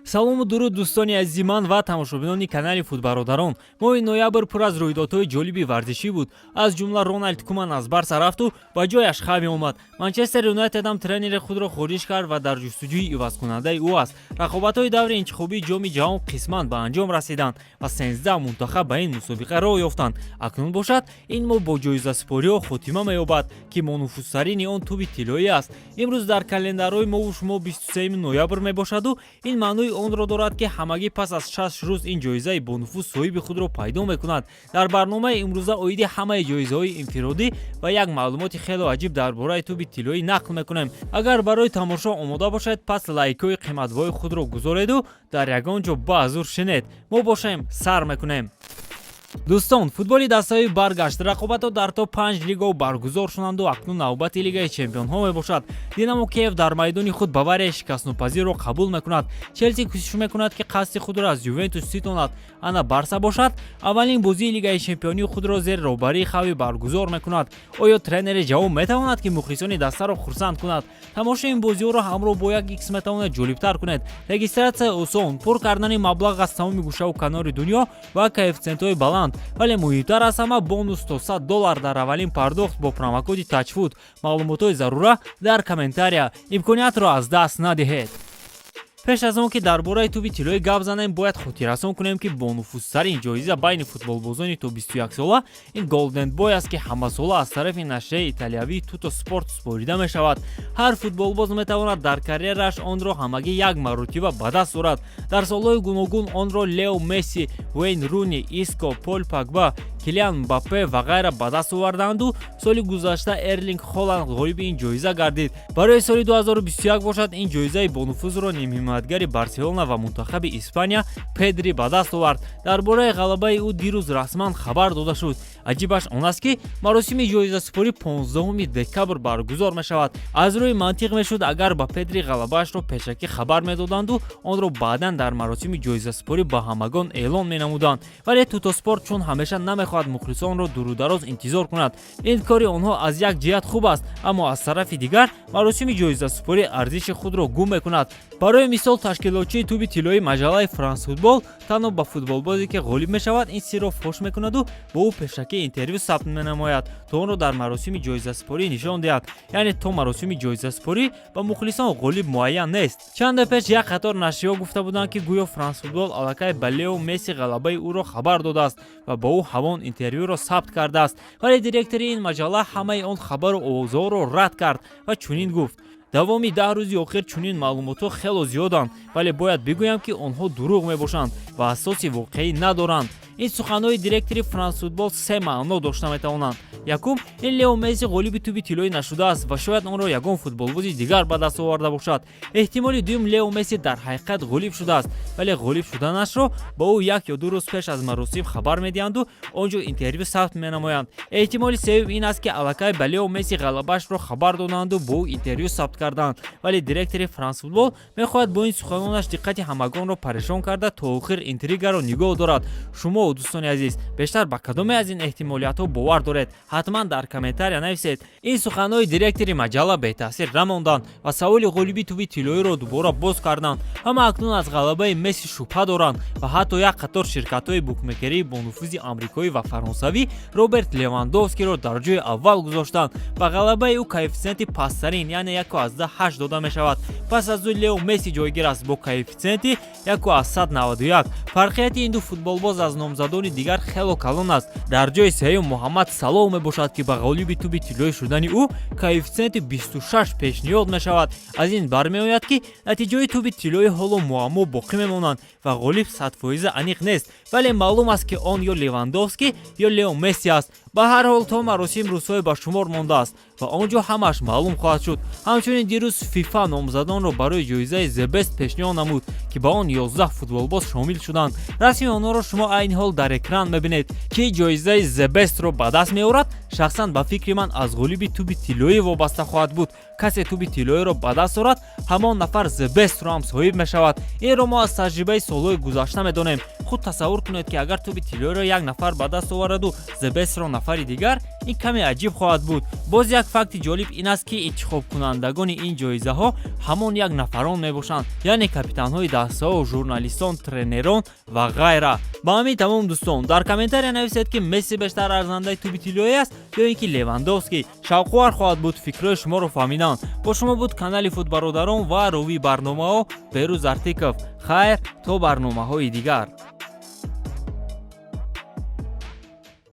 Салому дуруд, дӯстони азизи ман ва тамошобинони канали Футбародарон. Моҳи ноябр пур аз рӯйдодҳои ҷолиби варзишӣ буд. Аз ҷумла Роналд Куман аз Барса рафту ба ҷояш Хави омад. Манчестер Юнайтедам тренери худро хориҷ кард ва дар ҷустуҷӯи ивазкунандаи ӯ аст. Рақобатҳои даври интихобии Ҷоми ҷаҳон қисман ба анҷом расиданд ва 13 мунтахаб ба ин мусобиқа роҳ ёфтанд. Акнун бошад, ин моҳ бо ҷоизасупориҳо хотима меёбад, ки бонуфузтарини он тӯби тиллоӣ аст. Имрӯз дар календарҳои мову шумо 23 ноябр мебошаду ин маънои онро дорад, ки ҳамагӣ пас аз 6 рӯз ин ҷоизаи бонуфуз соҳиби худро пайдо мекунад. Дар барномаи имрӯза оиди ҳамаи ҷоизаҳои инфиродӣ ва як маълумоти хело аҷиб дар бораи тӯби тиллоӣ нақл мекунем. Агар барои тамошо омода бошед, пас лайкҳои қиматбои худро гузореду дар ягон ҷо баъзур шинед. Мо бошем, сар мекунем. Дӯстон, футболи дастаӣ баргашт. Рақобатҳо дар то панҷ лигао баргузор шуданду акнун навбати Лигаи чемпионҳо мебошад. Динамо Киев дар майдони худ Баварияи шикастнопазирро қабул мекунад. Челси кӯшиш мекунад, ки қасди худро аз Ювентус ситонад. Ана Барса бошад, аввалин бозии Лигаи чемпионии худро зери роҳбарии Хави баргузор мекунад. Оё тренери ҷавон метавонад, ки мухлисони дастаро хурсанд кунад? Тамошои ин бозиҳоро ҳамроҳ бо як икс метавонед ҷолибтар кунед. Регистратсияи осон, пур кардани маблағ аз тамоми гӯшаву канори дунё ва коэффитсиентҳои баланд, вале муҳимтар аз ҳама бонус то 100 доллар дар аввалин пардохт бо промокоди Тачфуд. Маълумотҳои зарура дар комментария. Имкониятро аз даст надиҳед. Пеш аз он ки дар бораи тӯби тиллоӣ гап занем, бояд хотиррасон кунем, ки бонуфузтарин ҷоиза байни футболбозони то 21 сола ин Golden Boy аст, ки ҳамасола аз тарафи нашрияи италиявии Туто Спорт супорида мешавад. Ҳар футболбоз метавонад дар карьераш онро ҳамагӣ як маротиба ба даст орад. Дар солҳои гуногун онро Лео Месси, Уэйн Руни, Иско, Пол Погба, Килиан Мбаппе ва ғайра ба даст овардаанду соли гузашта Эрлинг Холанд ғолиби ин ҷоиза гардид. Барои соли 2021 бошад, ин ҷоизаи бонуфузро нимҳимоятгари Барселона ва мунтахаби Испания Педри ба даст овард. Дар бораи ғалабаи ӯ дирӯз расман хабар дода шуд. Аҷибаш он аст, ки маросими ҷоизасупорӣ 15 декабр баргузор мешавад. Аз рӯи мантиқ мешуд, агар ба Педри ғалабаашро пешакӣ хабар медоданду онро баъдан дар маросими ҷоизасупорӣ ба ҳамагон эълон менамуданд. Вале Тутоспорт чун ҳамеша намехоҳад мухлисонро дурудароз интизор кунад. Ин кори онҳо аз як ҷиҳат хуб аст, аммо аз тарафи дигар маросими ҷоизасупорӣ арзиши худро гум мекунад. Барои мисол, ташкилотчии тӯби тиллоӣ, маҷаллаи Франс Футбол, танҳо ба футболбозе ки ғолиб мешавад, ин сирро фош мекунаду бо ӯ пешакӣ интервю сабт менамояд, то онро дар маросими ҷоизасупорӣ нишон диҳад. Яъне то маросими ҷоизасупорӣ ба мухлисон ғолиб муайян нест. Чанде пеш як қатор нашрияҳо гуфта буданд, ки гӯё Франс Футбол аллакай ба Лео Месси ғалабаи ӯро хабар додааст ва бо ӯ ҳамон интервюро сабт кардааст. Вале директори ин маҷалла ҳамаи он хабару овозҳоро рад кард ва чунин гуфт: «Давоми 10 рӯзи охир чунин маълумотҳо хело зиёданд, вале бояд бигӯям, ки онҳо дурӯғ мебошанд ва асоси воқеӣ надоранд». Ин суханҳои директори Франсфутбол се маъно дошта метавонанд. Якум, ин Лео Месси ғолиби тӯби тиллоӣ нашудааст ва шояд онро ягон футболбози дигар ба даст оварда бошад. Эҳтимоли дуюм, Лео Месси дар ҳақиқат ғолиб шудааст, вале ғолиб шуданашро ба ӯ 1 ё 2 рӯз пеш аз маросим хабар медиҳанду он ҷо интервю сабт менамоянд. Эҳтимоли сеюм ин аст, ки аллакай ба Лео Месси ғалабаашро хабар доданду бо ӯ интервю сабт карданд, вале директори Франсфутбол мехоҳад бо ин суханонаш диққати ҳамагонро парешон карда, то охир интригаро нигоҳ дорад. Шумо, дӯстони азиз, бештар ба кадоме аз ин эҳтимолиятҳо бовар доред? Ҳатман дар комментария нависед. Ин суханҳои директори маҷалла бетаъсир намонданд ва саволи ғолиби тӯби тиллоиро дубора боз карданд. Ҳама акнун аз ғалабаи Месси шубҳа доранд ва ҳатто як қатор ширкатҳои букмекерии бонуфузи амрикоӣ ва фаронсавӣ Роберт Левандовскиро дар ҷои аввал гузоштанд. Ба ғалабаи ӯ коэффитсиенти пасттарин, яъне 1,8 дода мешавад. Пас аз ӯ Лео Месси ҷойгир аст бо коэффитсиенти 1,91. Фарқияти ин ду футболбоз аз номзадони дигар хело калон аст. Дар ҷои сеюм Муҳаммад Салоҳ мебошад, ки ба ғолиби тӯби тиллоӣ шудани ӯ коэффитсиенти 26 пешниҳод мешавад. Аз ин бармеояд, ки натиҷаҳои тӯби тиллоӣ ҳоло муаммо боқӣ мемонанд ва ғолиб 100-фоиза аниқ нест, вале маълум аст, ки он ё Левандовски, ё Лео Месси аст. Ба ҳар ҳол, то маросим рӯзҳое ба шумор мондааст ва он ҷо ҳамааш маълум хоҳад шуд. Ҳамчунин дирӯз ФИФА номзадонро барои ҷоизаи The Best пешниҳод намуд, ки ба он 11 футболбоз шомил шуданд. Расми онҳоро шумо айни ҳол дар экран мебинед. Ки ҷоизаи The Bestро ба даст меорад, шахсан ба фикри ман, аз ғолиби тӯби тиллоӣ вобаста хоҳад буд. Касе тӯби тиллоиро ба даст орад, ҳамон нафар The Bestро ҳам соҳиб мешавад. Инро мо аз таҷрибаи солҳои гузашта медонем. Худ тасаввур кунед, ки агар тӯби тиллоиро як нафар ба даст овараду The Bestро нафари дигар. Ин каме аҷиб хоҳад буд. Боз як факти ҷолиб ин аст, ки интихобкунандагони ин ҷоизаҳо ҳамон як нафарон мебошанд, яъне капитанҳои дастаҳо, журналистон, тренерон ва ғайра. Ба ҳамин тамом, дӯстон. Дар комментария нависед, ки Месси бештар арзандаи тӯби тиллоӣ аст ё ин ки Левандовский. Шавқовар хоҳад буд фикрҳои шуморо фаҳмидан. Бо шумо буд канали Футбародарон ва ровии барномаҳо Берӯз Артиков. Хайр, то барномаҳои дигар.